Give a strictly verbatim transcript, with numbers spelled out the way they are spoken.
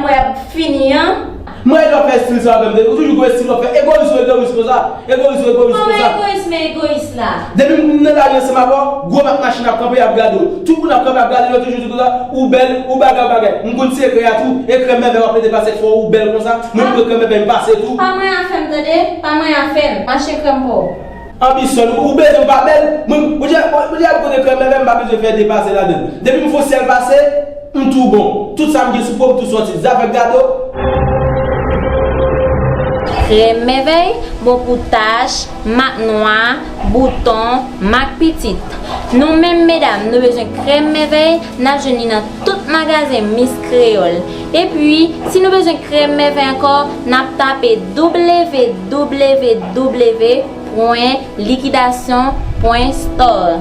Mwen ap fini an. Mwen lè w fè estil sa w fè m, ou toujou gon estil w ap fè. Egoyis ou egoyis konsa. Egoyis ou egoyis Kòman konsa. Egoyis men egoyis la? Depi m nan lari ansanm avè w, gwo mak machin ap kanpe, y ap gade w. Tout moun ap kanpe, ap gade w, yo toujou di konsa, ou bèl, ou bagay, ou bagay. M konn sekrè a tou, e krèm mèvèy w ap mete pase fò, ou bèl konsa. Mwen m bwè krèm mèvèy m pase tou. Pa mwen afè m, tande. Pa mwen afè m. Mache krèm pa w. Anbisyon, ou bezwen w pa bèl. Mwen, ou di, ou di ap kote krèm mèvèy, m pa bezwen fè de pase ladan l. Depi m fè yon sèl pase, m tou bon. Tout sa m gen sou po, m tou sòti. Zafè gado. Krèm mèvèy bon pou tach, mak nwa, bouton, mak pitit. Nou menm medam, nou bezwen krèm mèvèy, n ap jwenn li nan tout magazen Miss Créole. Epi, si nou bezwen krèm mèvèy ankò, n ap tape www pwen likidasyon pwen store.